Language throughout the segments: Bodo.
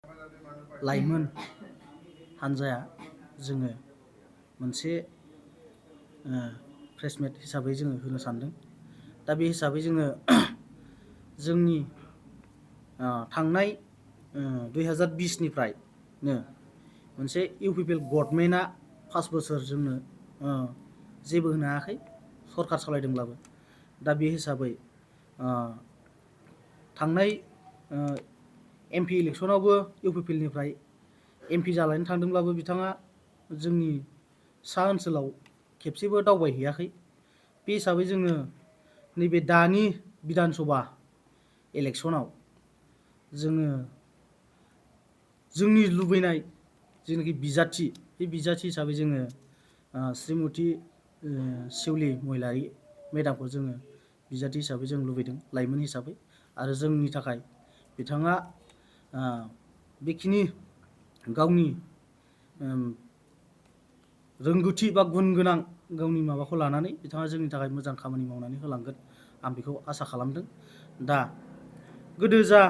लाइमोन हान्जाया जोङो मोनसे प्रेसमेट हिसाबै जोङो होनो सानदों। दा बे हिसाबै जोङो जोंनि थांनाय 2020निफ्रायनो मोनसे इउपिपिएल गभर्नमेन्टआ 5 बोसोर जोंनो जेबो होनो हायाखै सरकार सालायदोंब्लाबो। दा बे हिसाबै थांनाय एमपि इलेक्सनावबो इउपिपिएलनिफ्राय एमपि जालायनो थांदोंब्लाबो बिथाङा जोंनि सा ओनसोलाव खेबसेबो दावबायहैयाखै। बे हिसाबै जोङो नैबे दानि बिधान सभा इलेक्सनाव जोङो जोंनि लुबैनाय जेनाखि बिजाथि बे बिजाथि हिसाबै जोङो श्रीमती शिवली महिलारी मेडामखौ जोङो बिजाथि हिसाबै जों लुबैदों लाइमोन हिसाबै। आरो जोंनि थाखाय बिथाङा बेखिनि गावनि रोंगौथि बा गुन गोनां गावनि माबाखौ लानानै बिथाङा जोंनि थाखाय मोजां खामानि मावनानै होलांगोन आं बेखौ आसा खालामदों। दा गोदो जा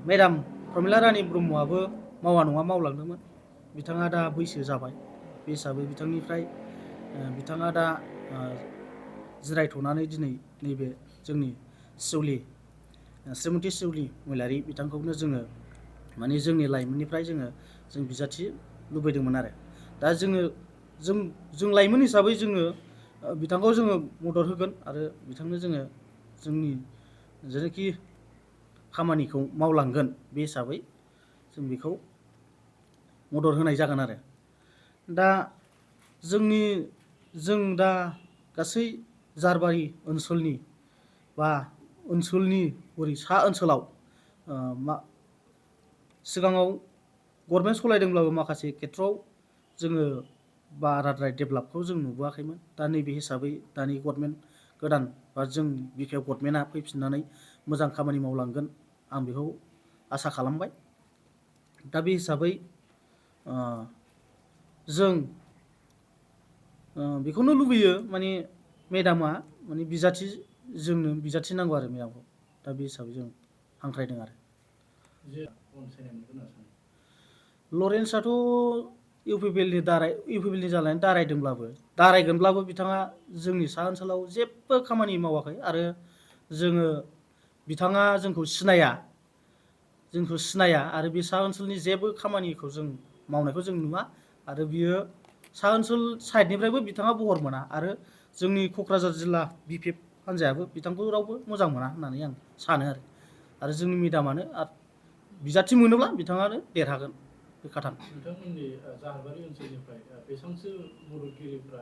मेडाम प्रमिला रानी ब्रह्मआबो मावा नङा मावलांदोंमोन। बिथाङा दा बैसो जाबाय। बे हिसाबै बिथांनिफ्राय बिथाङा दा जिरायथ'नानै दिनै नैबे जोंनि श्रीमती शिवली महिलारी बिथांखौनो जोङो माने जोंनि लाइमोननिफ्राय जों बिजाथि लुबैदोंमोन आरो। दा जों लाइमोन हिसाबै जोङो बिथांखौ जोङो मदद होगोन आरो बिथांनो जोङो जोंनि जेनाखि खामानिखौ मावलांगोन बे हिसाबै जों बेखौ मदद होनाय जागोन आरो। दा जों दा गासै जारबारि ओनसोलनि बा ओनसोलनि ओरै सा ओनसोलाव सिगाङाव गभर्नमेन्ट सालायदोंब्लाबो माखासे खेथ्रआव जोङो बाराद्राय डेभेलपखौ जों नुबोआखैमोन। दा नैबे हिसाबै दानि गभर्नमेन्ट गोदान बा जों बिपिएफ गभर्नमेन्टआ फैफिननानै मोजां खामानि मावलांगोन आं बेखौ आसा खालामबाय। दा बे हिसाबै जों बेखौनो लुबैयो माने मेडामा माने बिजाथि जोंनो बिजाथि नांगौ आरो मेडामखौ। दा बे हिसाबै जों हांख्रायदों आरो। लरेन्सआथ' इउपिपिएलनि जानानै दारायगोनब्लाबो बिथाङा जोंनि सा ओनसोलाव जेबो खामानि मावाखै आरो बिथाङा जोंखौ सिनाया आरो बे सा ओनसोलनि जेबो खामानिखौ जों मावनायखौ जों नुवा आरो बियो सा ओनसोल साइडनिफ्रायबो बिथाङा बहर मोना आरो जोंनि क'क्राझार जिल्ला बिपिएफ हान्जायाबो बिथांखौ रावबो मोजां मोना होननानै आं सानो आरो जोंनि मेडामानो बिजाथि मोनोब्ला बिथाङानो देरहागोन बे खोथा। नोंथांमोननि जाहारबारि ओनसोलनिफ्राय बेसेबांसो मददगिरिफ्रा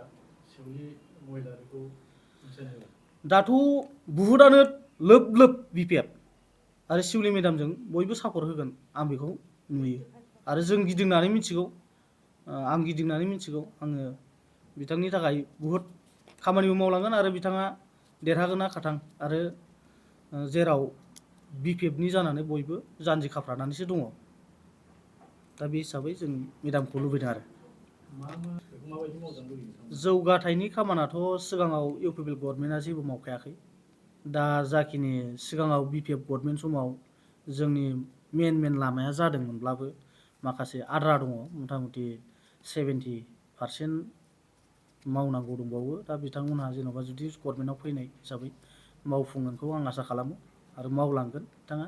शिवली महिलारीखौ अनसायनो होगोन? दाथ' बुहुदानो लोब बिपिएफ आरो शिवली मेडामजों बयबो सापर्ट होगोन आं बेखौ नुयो आरो जों गिदिंनानै मिथिगौ। आङो बिथांनि थाखाय बुहुद खामानिबो मावलांगोन आरो बिथाङा देरहागोना खाथां आरो जेराव बिपिएफनि जानानै बयबो जानजि खाफ्रानानैसो दङ। दा बे हिसाबै जों मेडामखौ लुबैदों आरो। जौगाथायनि खामानियाथ' सिगाङाव इउपिपिएल गभर्नमेन्टआ जेबो मावखायाखै। दा जाखिनि सिगाङाव बिपिएफ गभर्नमेन्ट समाव जोंनि मेन लामाया जादोंमोनब्लाबो माखासे आद्रा दङ। मथा मथि 70% मावनांगौ दंबावो। दा बिथांमोनहा जेन'बा जुदि गभर्नमेन्टआव फैनाय हिसाबै मावफुंगोनखौ आं आसा खालामो आरो मावलांगोन बिथाङा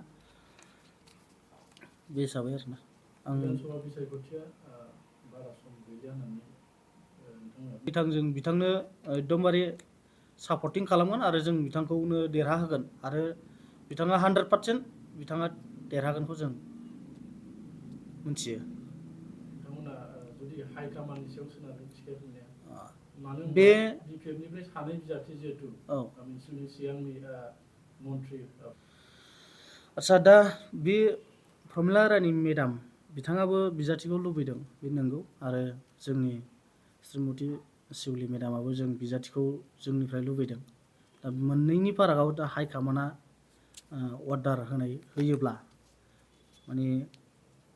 बे हिसाबै आरोना। बिथांनो एकदमबारे सापर्टिं खालामगोन आरो जों बिथांखौनो देरहाहोगोन आरो बिथाङा 100% बिथाङा देरहागोनखौ जों मिथियो। बे बिपिएफनिफ्राय सानै बिजाथि जिहेतु सिगांनि मन्त्रि। आदसा दा बे प्रमिला रानी मेडाम बिथाङाबो बिजाथिखौ लुबैदों बे नंगौ आरो जोंनि श्रीमती शिवली मेडामाबो जों बिजाथिखौ जोंनिफ्राय लुबैदों। दा मोननैनि फारागाव दा हाइकमान्डआ अर्डार होयोब्ला माने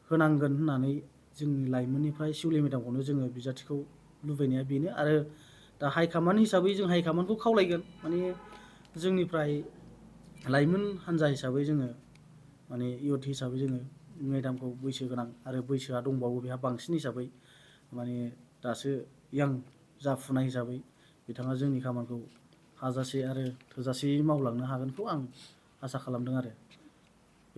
होनांगोन होननानै जोंनि लाइमोननिफ्राय शिवली मेडामखौनो जोङो बिजाथिखौ लुबैनाया बेनो आरो दा हाइकमान्ड हिसाबै जों हाइकमान्डखौ खावलायगोन माने जोंनिफ्राय लाइमोन हान्जा हिसाबै जोङो माने इउथ हिसाबै जोङो मेडामखौ बैसो गोनां आरो बैसोआ दंबावो बेहा बांसिन हिसाबै माने दासो यां जाफुनाय हिसाबै बिथाङा जोंनि खामानिखौ हाजासे आरो थोजासेयै मावलांनो हागोनखौ आं आसा खालामदों आरो।